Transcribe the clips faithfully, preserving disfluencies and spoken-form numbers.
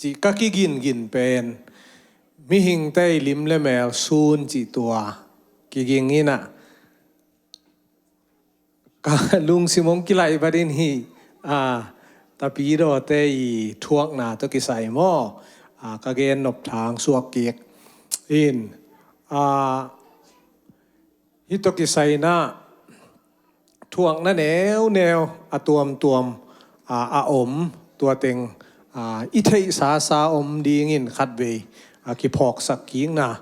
cih ka kigingin pen mihingte i lim le mel sun cih tua kiging in ah, ka lungsim hong kilaih vat in hih, a, tapidawte i thuakna tawh kisai maw, a, ka gen nop thang suak kik in, a, hih tawh kisai in ah thuakna neuneu a tuamtuam, a, a om, tua teng, a, i theihsasa om dingin khatvei, a, kiphawksak kikna,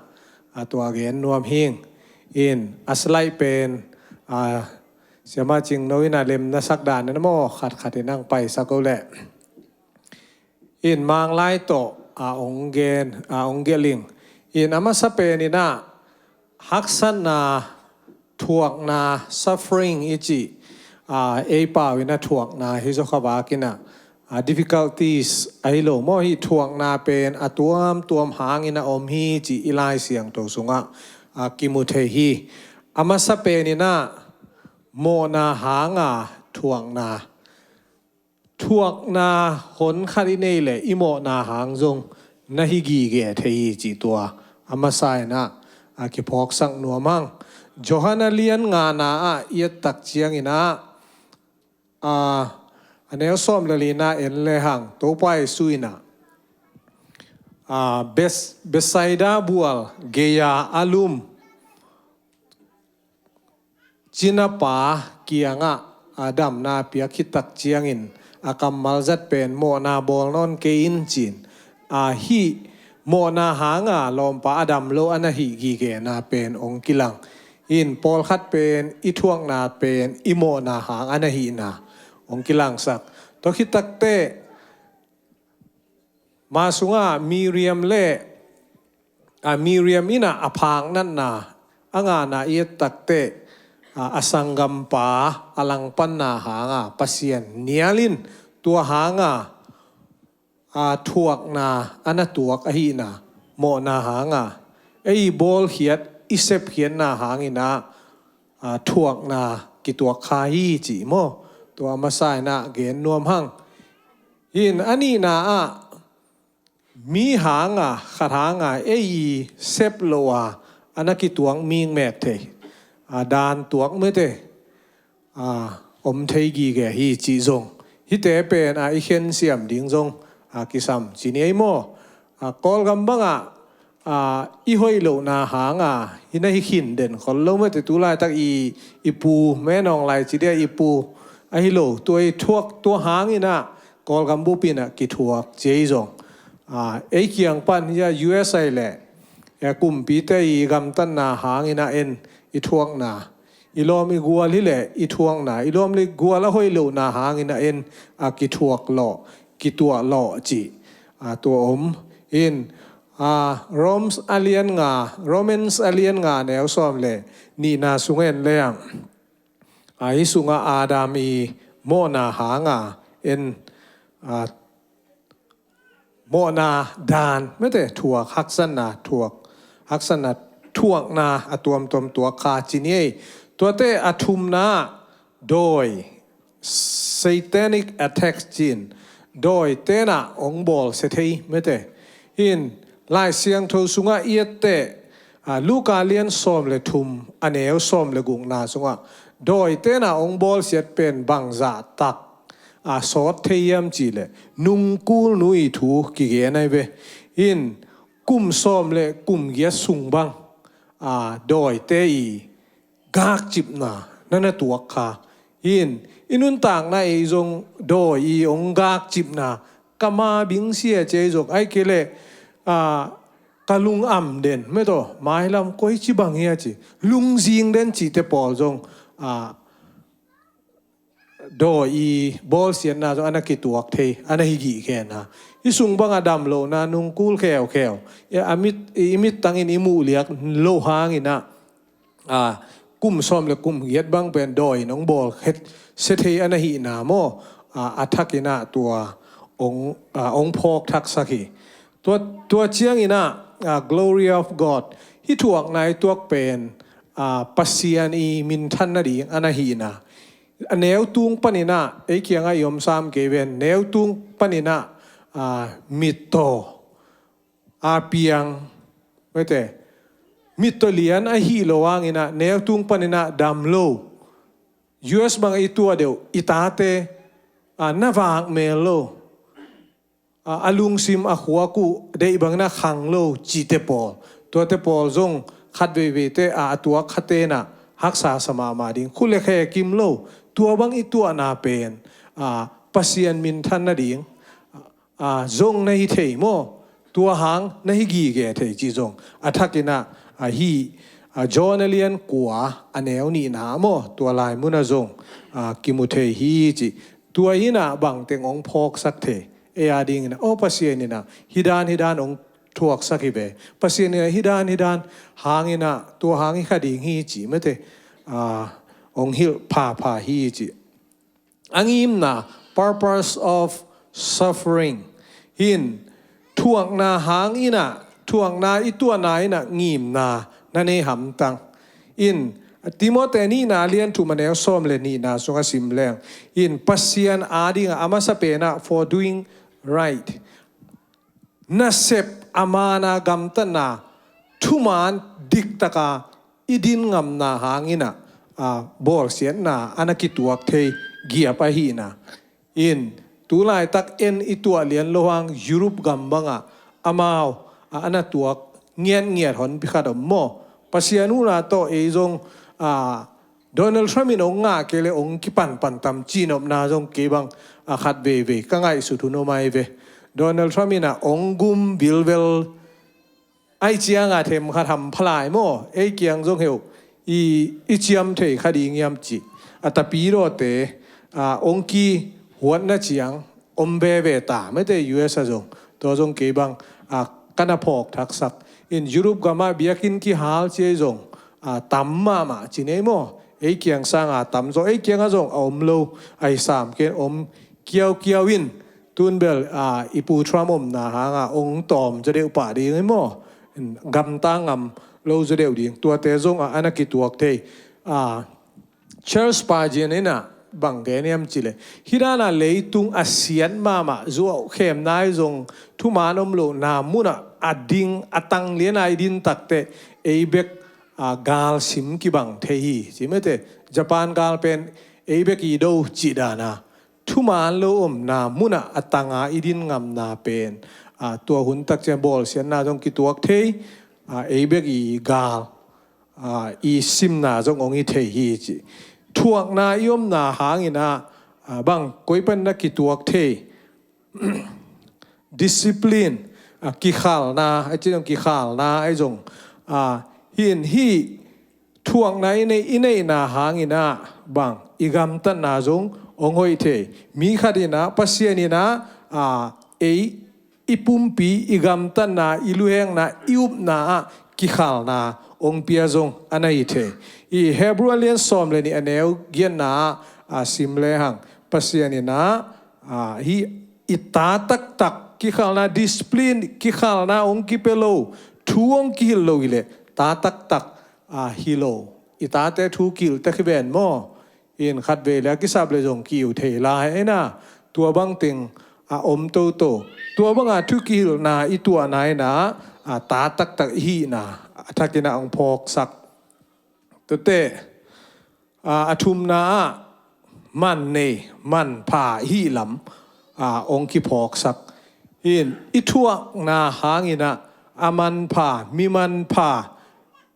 a, tua gen nuam hing. In a slide pen, a, Siama Cingno in a lemna sak dan in a maw, khatkhat in ang paisak o leh. In Manglai tawh, a, ong gen, a, ong gelh ing. In a masa pen in ah haksatna, thuakna, suffering i cih, a, ei pau in ah thuakna hi zaw kha vak in ah, a, difficulties ahi lo maw, hih thuakna pen a tuamtuam hangin a om hi cih i Lai Siangtho sungah, a, kimu thei hi. A masa pen in ah mawhna hanga thuakna. Thuakna hon khat i nei leh i mawhna hang zong na hi gige thei hi cih tua a masa in ah, a, kiphawksak nuam hang. Johan a lian ngana ah i et tak ciangin ah, a, a neu sawm le lina en le hang, Topa Jesu in ah, a, Bes-, Bethsaida bual gei-a a lum cinapa kiangah a damna piak khit tak ciangin a kammal zat pen mawhna bawl nawn kei in ci-in, a, hih mawhna hanga lawmpa a dam lo a na hih gigena pen ong kilang. In pawlkhat pen i thuakna pen i mawhna hang a na hihna ong kilangsak. Tua khit takteh ma sungah Miriam le, a, Miriam in ah a phak natna a ngana i et takteh, a, a sanggampa a langpanna hanga Pasian nial in tua hanga, a, thuakna a na tuak ahihna, mawhna hanga ei bawlkhiat, i sepkhiatna hangin ah, a, thuakna kituak kha hi cih maw, tua a masa in ah gen nuam hang. In a nihna ah mi hanga, khat hanga ei i sep lo a, a na kituak mikmek thei, a, dan tuak mete, a, om thei gige hi cih zong, hihte pen, a, i khensiam ding zong, a, kisam ci ni ei maw. A, Kawlgam bangah, a, i hoih lohna hanga hi na hi khin den khol lo mete, tu laitak i, i pu, Menawng lai ci dia i pu ahi lo, tua i thuak, tua hangin ah Kawlgam bup in ah kithuak ci ei zong. A, ei kiang pan hi a, U S A leh, e, kumpite i gamtatna hangin ah en i thuakna, i lawm i gual hi leh i thuakna, i lawm le gual a hoih lohna hangin ah en, a, kithuak lawh, kituah lawh cih, a, tua om. In, a, Romans a lian nga, Romans a lian nga neu sawm le nihna sung en le ang, a, hih sungah Adam i mawhna hanga en, a, mawhna dan mete thuak, haksatna thuak, haksatna thuakna a tuamtuam tuak kha ci ni ei. Tuate a thumna dawi, satanic attack ci-in, dawi tenah ong bawlsia thei mete. In Lai Siangtho sungah i etteh, a, Luka lian sawm le thum a neu sawm le gukna sungah dawi tenah ong bawlsiat pen bangzah tak, a, sawt thei hiam cih leh nungkul nui thu kigen ahi ve. In kum sawm le kum giat sung bang, a, dawite i gakcipna na na tuak kha. In i nuntakna ei zong dawi i ong gakcipna, ka ma bingsia ci ei zong, ai kei leh, a, ka lung am den mete, mailam koi ci bang hia ci, lungzing den cihte pawl zong, a, dawi i bawlsiatna zong a na kituak thei, a na hi gige na. I sung banga dam lohna, nungkul kheukheu, i, a mit, i mittangin i muh liak loh hangin ah, a, kum sawm le kum giat bang pen dawi in ong bawlsia thei a na hihna maw, a, a thakin ah tua ong, a, ong phawk thaksak hi. Tua, tua ciangin ah, a, glory of God, hih thuakna i tuak pen, a, Pasian i minthan nading a na hihna. A neu tung panin ah, ei kiangah i om sam kei ven, neu tung panin ah, a, mittaw a piang, mete, mittaw lian ahi lo hangin ah neu tung panin ah dam lo. U S bang i tuah deuh, i tate, a, na vak mel lo. A, a lungsim a khuak uh deih bangin ah khang lo cihte pawl. Tuate pawl zong khat veiveite, a, a tuak khaten ah haksa sa mahmah ding. Khut le khe kim lo. Tua bang i tuahna pen, a, Pasian minthan nading, a, zong na hi thei maw? Tua hang na hi gige thei cih zong a thakin ah, a, hi, a, John a lian kua a neu nihna maw? Tua lai munah zong, a, kimu thei hi cih. Tua in ah bangteng hong phawksak thei? Ei a dingin ah, aw, Pasian in ah hih dan hih dan hong thuaksak hi ve. Pasian in ah hih dan hih dan hangin ah tua hang hi kha ding hi cih, mete, a, hong hilh phapha hi cih. A ngimna, purpose of suffering. Hi in, thuakna hangin ah, thuakna i tuahna in ah ngimna na nei hamtang. In, Timoti nihna lian thum a neu sawm le nihna sungah sim leng. In, Pasian a dingah a masa pen ah, for doing right. Nasep, a man a gamtatna, thuman diktaka i din ngamna hangin ah, a, bawlsiatna a na kituak thei giap ahihna. In, tu laitak en i tuah lian lo hang Europe gam bangah amau, a, a na tuak ngiatngiat honpi khat om maw? Pasian huhna tawh ei zong, a, Donald Trump in hong ngah kei le hong kipanpan tam cih nopna zong kei bang, a, khat veivei ka ngaihsut hun om ahi ve. Donald Trump in ah hong gum bilbel ahih ciangah themkhat hampha lai maw? Ei kiang zong heuh i, i ciam thei kha ding hiam cih. A, tapidawte, a, hong kihuatna ciang om veve ta, mete, U S ah zong. Tua zong kei bang, a, ka na phawk thaksak. In, Europe gamah biakinn kihal ci ei zong, a, tam mahmah ci nei maw? Ei kiang sanga tam zaw, ei kiangah zong a om lo, a, i sam ken om kiaukiau in, tun bel, a, i Pu Trump omna hangah hong tawm zaw deuh pah ding hi maw? Gamtang ngam lo zaw deuh ding. Tuate zong, a, a na kituak thei. A, Charles Spurgeon in ah bang gen hiam cih leh, hih dan a leitung a siat mahmah, zuau khemna i zong thuman om lohna munah a ding, a tanglian a i din takteh ei bek, a, gal sim kibang thei hi ci, mete. Japan gal pen ei bek i do cih dan a, thuman lo omna munah a tanga i din ngamna pen, a, tua hun tak ciang bawlsiatna zong kituak thei, a, ei bek i gal, a, i simna zong hong hi thei hi ci. Thuakna i omna hangin ah, a, bang, koi pan na kituak thei? Discipline, a, kikhalna, a ci zong kikhalna, a zong, a, hi in, hih thuakna i nei, i neihna hangin ah bang, i gamtatna zong hong hoih thei. Mi khat in ah, Pasian in ah, a, ei, i pumpi, i gamtatna, i luhekna, i upna ah kikhalna hong pia zong a na hi thei. I Hebrew a lian sawm le nih a neu giatna ah, a, sim lehang, Pasian in ah, a, hih i ta taktak, kikhalna, discipline, kikhalna hong kipia lo, thu hong kihilh lo hi leh ta taktak, a, hi lo. I tate thu kihilh tek hi ven maw? In, khat vei le a kisap le zong ki-iu thei lai, ei na. Tua bangteng a om toto. Tua banga thu kihilhna i tuahna in ah, a, ta taktak i hihna a thakin ah hong phawksak. Tuate, a, a thumna ah man nei, manpha i hih lam, a, hong kiphawksak. In, i thuakna hangin ah a manpha, mi manpha,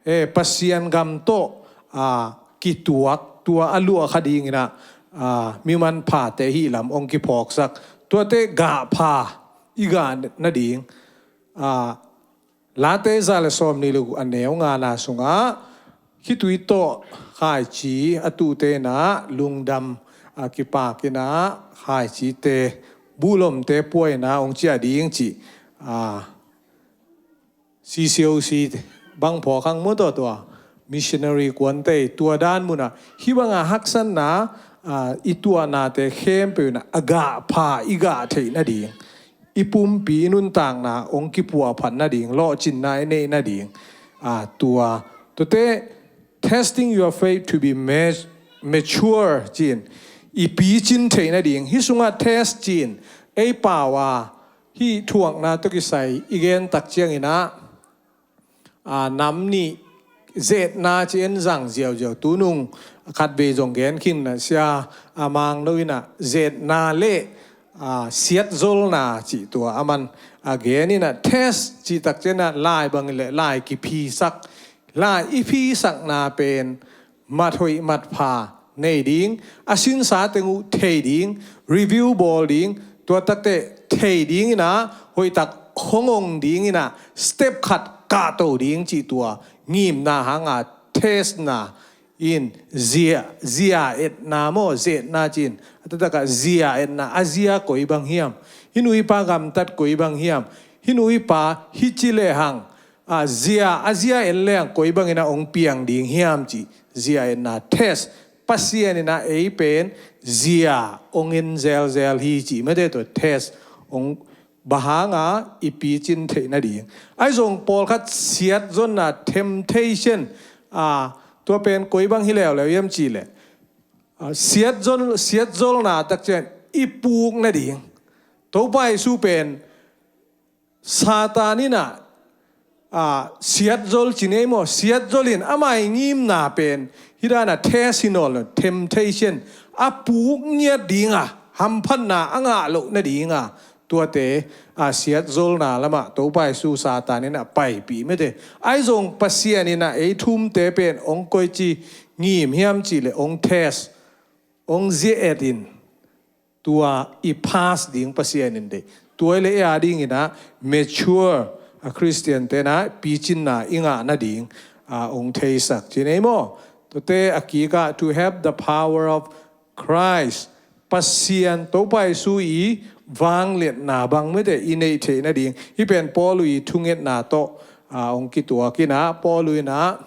e, Pasian gam tawh, a, kituak, tua a luah kha dingin ah, a, mi manphate hih lam hong kiphawksak. Tuate gahpha i gah nading, a, Late za le sawm nih le guk a neu ngana sungah, khitui tawh khaici a tuhte in ah lungdam, a, kipak in ah khaicite, buhlomte pua in ah hong ciah ding cih, a, C C O C bang phawk hang maw, tua, tua missionary kuante, tua dan munah hih banga haksatna, a, i tuahnate khempeuh in ah a gahpha i gah theih nading, i pumpi, i nuntakna hong kipuahphat nading, lawhcinna i neih nading, a, tua, tuate, testing your faith to be ma-, mature, ci-in, i picin theih nading. Hih sungah test ci-in ei pau a, Hih thuakna tawh kisai i gen tak ciangin ah, aa, nam nih zetna ci en zang ziauziau. Tunung khatvei zong gen khin ah, Sia, aa, Mang No in ah zetna le, aa, siatzolna cih tua a man a gen in ah, test cih tak ciangin ah lai bangin le lai kiphisak, lai i phisakna pen mat hoih mat pha nei ding, a sinsa teng uh thei ding, review bawl ding, tua takte thei ding in ah, hoih tak hong ong ding in ah, step khat kahto ding cih tua ngimna hanga testna in, zia, zia etna maw, zetna ci-in, a taktak ah zia etna, a zia koi bang hiam, hih nu hih pa gamtat koi bang hiam, hih nu hih pa hih ci lehang, a zia, a zia en leng koi bangin ah ong piang ding hiam cih zia etna test. Pasian in ah ei pen zia ong en zelzel hi cih mate, tua test ong bang hanga i picin theih nading. Ahi zong pawlkhat siatzolna, temptation, a, tua pen koi bang hi leuleu hiam cih leh, a, siatzol, siatzolna tak ciang i puk nading. Topa Jesu pen Satan in ah, aa, siatzol ci nei maw, siatzol in ama i ngimna pen hih dan a test hi nawn lo, temptation, a puk ngiat ding a, hamphatna a ngah loh nading a, tuate, aa, siatzolna lamah Topa Jesu Satan in ah paipih mate. Ahi zong Pasian in ah ei thumte pen ong koici ngim hiam cih leh ong test, ong zia et in, tua i pass ding Pasian in deih. Tua i leh ei a dingin ah mature a Khristian te in ah picinna i ngah nading, aa, ong theisak ci nei maw. Tuate a kikah, to have the power of Christ, Pasian Topa Jesu i vangliatna bang mate i neih theih nading. Hih pen Paul i thungetna tawh, aa, ong kituak in ah, Paul in ah,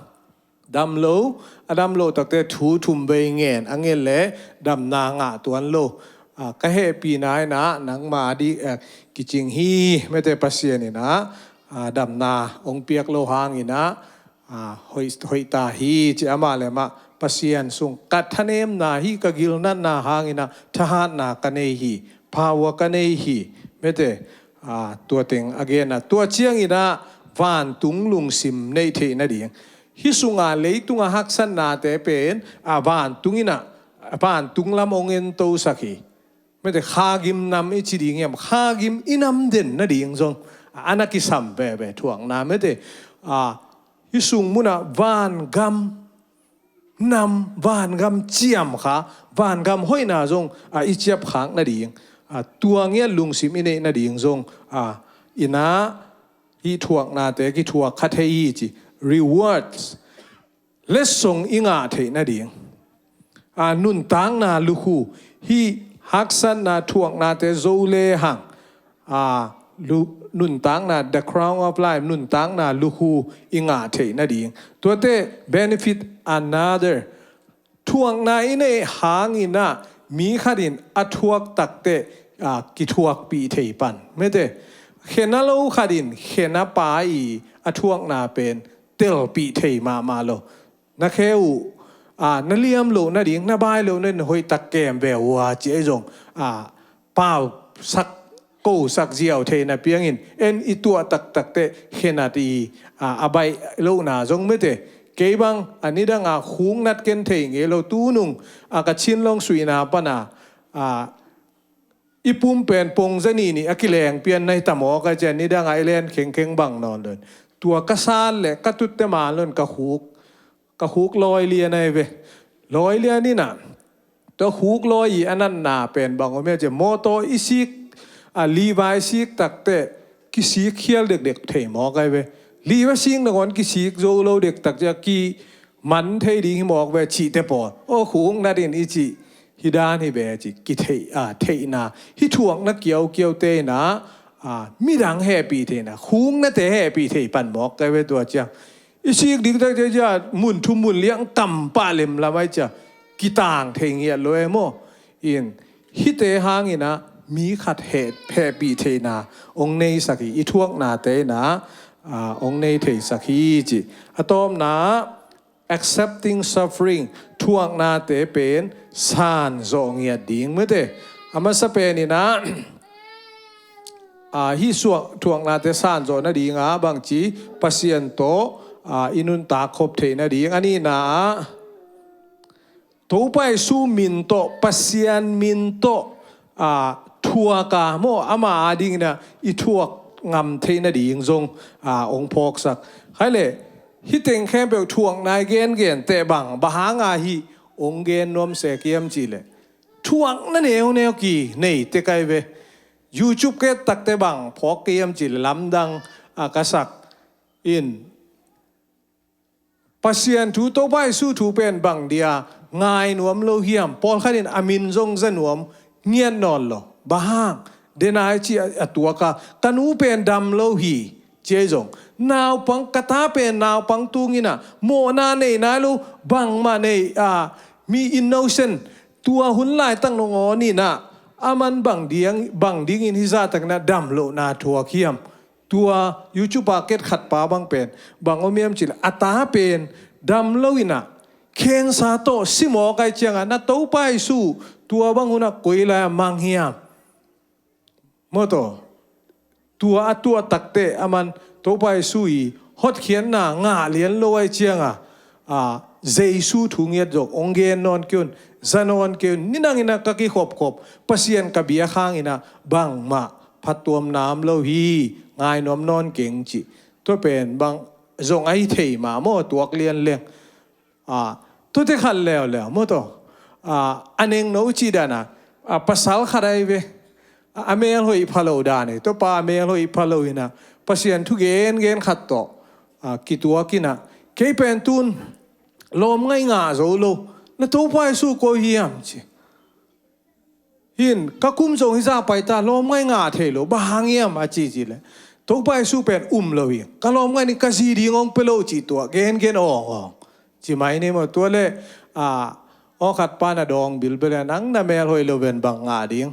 dam lo, a dam loh takte thu thum vei ngen, a ngen leh damna ngah tuan lo. Aa, ka hehpihna in ah nangma ding, aa, kicing hi mate, Pasian in ah, aa, damna ong piak lo hangin ah, aa, hoih, hoih ta hi ci, amah leh amah Pasian sung ka thanemna hi, ka gilnatna hangin ah thahatna ka nei hi, power ka nei hi mate. Aa, tua teng a gen a, tua ciangin ah vantung lungsim neih theih nading. Hih sunga leitunga haksatnate pen, aa, vantung in ah, vantung lam ong entosak hi. Mate, khagim nam i ci ding hiam, khagim i nam den nading zong, aa, a na kisam veve thuakna mate. Aa, hih sung munah vangam nam, vangam ciam kha, vangam hoihna zong, aa, i ciapkhak nading, aa, tua ngiat lungsim i neih nading zong, aa, in ah hih thuaknate kithuak kha thei hi ci. Rewards, letsong i ngah theih nading, aa, nuntakna lukhu, hih haksatna thuaknate zo lehang, aa, lu-, nuntakna, the crown of life, nuntakna lukhu i ngah theih nading. Tuate benefit another. Thuakna i neih hangin ah mi khat in a thuak takte, aa, kithuakpih thei pan mate. Khen a lo khat in khen a pa i a thuakna pen telpih thei mahmah lo. Na khe uh, aa, na liam loh nading, na bai loh nading hoih tak kem ve ua ci, ahi zong, aa, pausak, kosak ziau theihna piangin, en i tuah taktak teh khenat i, aa, a baih lohna zong mete. Kei bang a nidang a khuknat ken thei ngei lo, tunung a ka chin long suihna pana, aa, i pumpen pongza nih nih a kileng pian na hi ta mawk a, cian nidang a i len khengkheng bang nawn lo. Tua ka sat leh ka tutte man lo in ka khuk, ka khuk lawi lian ahi ve. Lawi lian in ah, tua khuk lawi i a natna pen bang om hiam cih leh, mawtaw i sik, a, liva i sik tak teh kisik khial dekdek thei mawk ahi ve. Liva sik nangawn kisik zo lo dek tak ciang kiman thei ding hi mawk ve cihte pawl. Aw, khuknat in i cih hi dan hi ve cih kitheih, a, theihna. Hih thuakna kiaukiaute in ah, a, midang hehpih theihna, khuknate hehpih thei pan mawk ahi ve tua ciang. I sik diktak ciang mun thum mun li ah kam pah lemlam ahi ciang kitang thei ngiat lo e maw. In, hihte hangin ah mi khat heh, hehpih theihna hong neisak hi, i thuaknate in ah, a, hong nei theisak hi cih. A tawpna, accepting suffering, thuaknate pen san zawh ngiat ding mete. A masa pen in ah, Aa, hih suak thuaknate sanzawh nadinga bangci Pasian tawh, aa, i nuntak khop theih nading a nihna ah Topa Jesu min tawh, Pasian min tawh, aa, thuak a maw, ama adingin ah i thuak ngam theih nading zong, aa, hong phawksak. Khaile, hih teng khempeuh thuakna i gengen teh bang, bang hanga hih hong gen nuam sek hiam cihleh, thuakna neuneu ki nei tek ai ve. YouTube ka et tak teh bang phawk ka hiam cihleh lamdang, aa, ka sak in, Pasian thu, Topa Jesu thu pen bang dia ngai nuam lo hiam? Pawlkhat in a min zong za nuam ngiat nawn lo. Bang hang? Denai ci a, a tuak a, ka nu pen dam lo hi, ci ahi zong. Naupang, ka ta pen naupang tung in ah, mawhna nei nai lo, bangmah nei, aa, mi innocent, tua hun laitak nangawn in ah, aman bang ding, bang dingin hih zahtakin ah dam lohna thuak hiam? Tua YouTube-a ka et khat pa bang pen bang om hiam cihleh, a ta pen dam lo in ah, cancer tawh si mawk ahih ciangah, na Topa Jesu tua bang hun ah koi lai-ah mang hiam? Maw taw, tua a tuah tak teh aman Topa Jesu i hotkhiatna ngah lian lo ahih ciangah, aa, Jesu thu ngiat zong hong gen nawn kei un, za nawn kei un. Nidangin ah ka kikhopkhop, Pasian ka biak hangin ah bangmah phattuamna om lo hi, ngai nuam nawn keng, ci. Tua pen bang zong ahi thei mah maw, tuak lian leng. Aa, tuate khat leuleu maw taw, aa, a nengno cih dan a, aa, pasal khat ahi ve. A, a mel hoih pha lo dan hi. Tua pa a mel hoih pha lo in ah, Pasian thu gengen khat tawh, aa, kituak in ah, kei pen tun lawmngaih ngah zo lo, na Topa Jesu koi hiam, ci. Hin, ka kum zong hih zah pai ta, lawmngaih ngah thei lo, bang hang hiam a ci cihleh, Topa Jesu pen um lo hi. Ka lawmngaih ni, ka zi ding hong pia lo, ci, tua gengen awng awng, ci mai ni maw. Tua leh, aa, aw khat pan a dawng bilbel a, nang na mel hoih lo ven, bang ngah ding?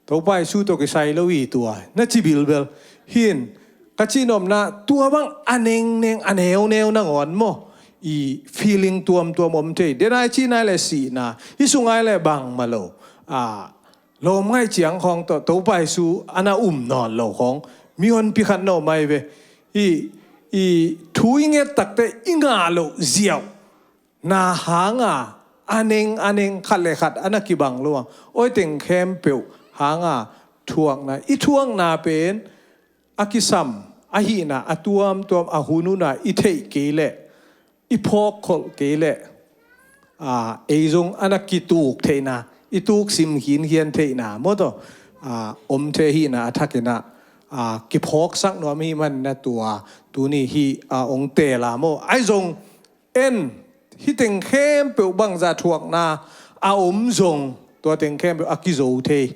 Topa Jesu tawh kisai lo hi tua, na ci bilbel. Hin, ka cihnopna, tua bang a nengneng, a neuneu nangawn maw, i feeling tuamtuam om thei. Denai ci nai leh sihna, hih sung ai leh bangmah lo, aa, lawmngaih ciang khawng tawh Topa Jesu a na um nawn lo khawng mihonpi khat na om ahi ve. I, i thu i nget tak teh i ngah loh ziau na hanga a neng a neng, khat le khat a na kibang lo a, oi teng khempeuh hanga thuakna, i thuakna pen a kisam ahihna a tuamtuam a hun hun a i theih kei leh, i phawkkholh kei leh, aa, ei zong a na kituk theihna, i tuk sim khinkhian theihna maw taw, aa, om thei ahihna a thakin ah, aa, kiphawksak nuam ahih manin ah tua tuni hih, aa, hong teel a maw. Ahi zong en, hih teng khempeuh bangzah thuakna a om zong, tua teng khempeuh a kizo thei.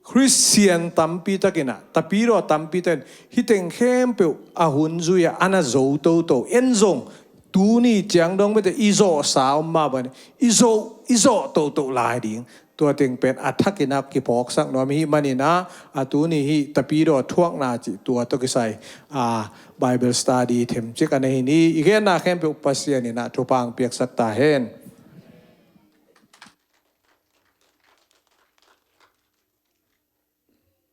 Khristian tampi takin ah, tapidaw tampi takin hih teng khempeuh a hun zui-ah a na zo toto. En zong tuni ciang dong bete i zawhsa om mah bangin i zo, i zawh toto lai ding. Tua teng pen a thakin ah kiphawksak nuam ahih manin ah, a tuni hih tapidaw thuakna cih tua tawh kisai, aa, Bible study themcik a nei ni. I genna khempeuh Pasian in ah thupha hong piaksak ta hen.